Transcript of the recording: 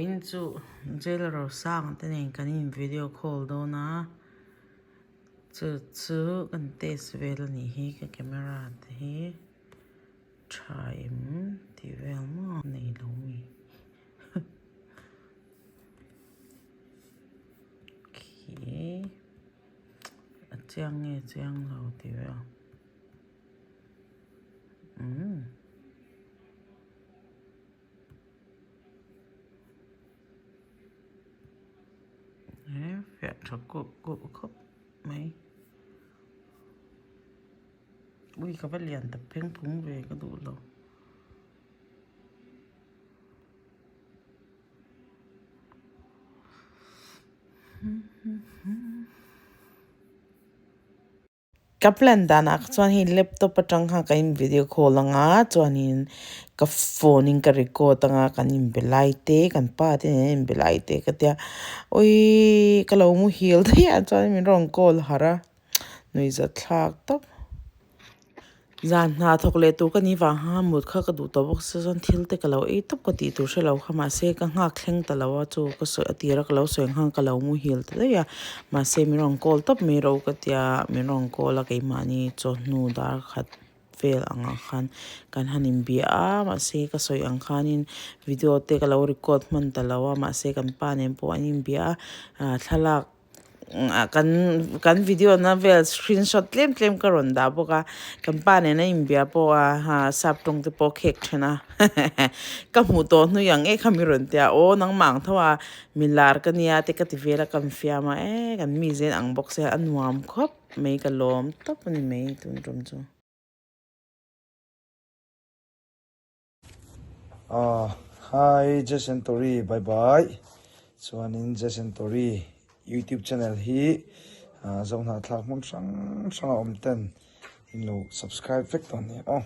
In chu jail rosang te nen kan in video call dawn a chu chu kan test vel a nih hi ka camera te hi tha em tih vel maw nei lo mi khi a chiang nge chiang lo tih vel umm. He fiah tha kulh kulh khawp mai ui ka va lian ta pheng phung ve ka duh lo. Ka plan danah kha chuan hei laptop atang khan ka in video call anga chuanin ka phone in ka record anga kan inbe lai te kan pa te nen an inbe lai te ka tia awii ka lo muhil daih a chuan min rawn call harh a nuihzat thlak tawp. Zan hna thawk leh tur ka nih vang khan mut kha ka duh tawh bawk sia chuan thil te ka lo ei tawp ka tih tur hre lo kha mahse ka nghak thleng ta lo a chu ka sawi a tira ka lo sawi ang khan ka lo muhil ta daih a mahse min rawn call tawp mai ro ka tia min rawn call a keimahni chawhnu dar khat vel angah khan kan han inbia a mahse ka sawi ang khanin video te ka lo record hman ta lo a mahse kan pa nen pawh an inbia a thlalak. Kan kan video na vel screenshot tlem tlem ka rawn dah bawk a kan pa nen a inbia pawh a ha sap tawng te pawh khek then a ka hmuh tawh hnui ang e kha mi rawn tia aw nangmah ang tho a milar ka nia te ka ti vel a kan fiam a e kan mi zen ang bawk sia a nuam khawp mai ka lawm tawp a ni mai tun tum chu. Ah hi Jason Tori bye bye chuanin Jason Tori youtube channel hi ah zohnah thlak hmun hrang hrang a awm ten in lo subscribe vek dawn nia aw.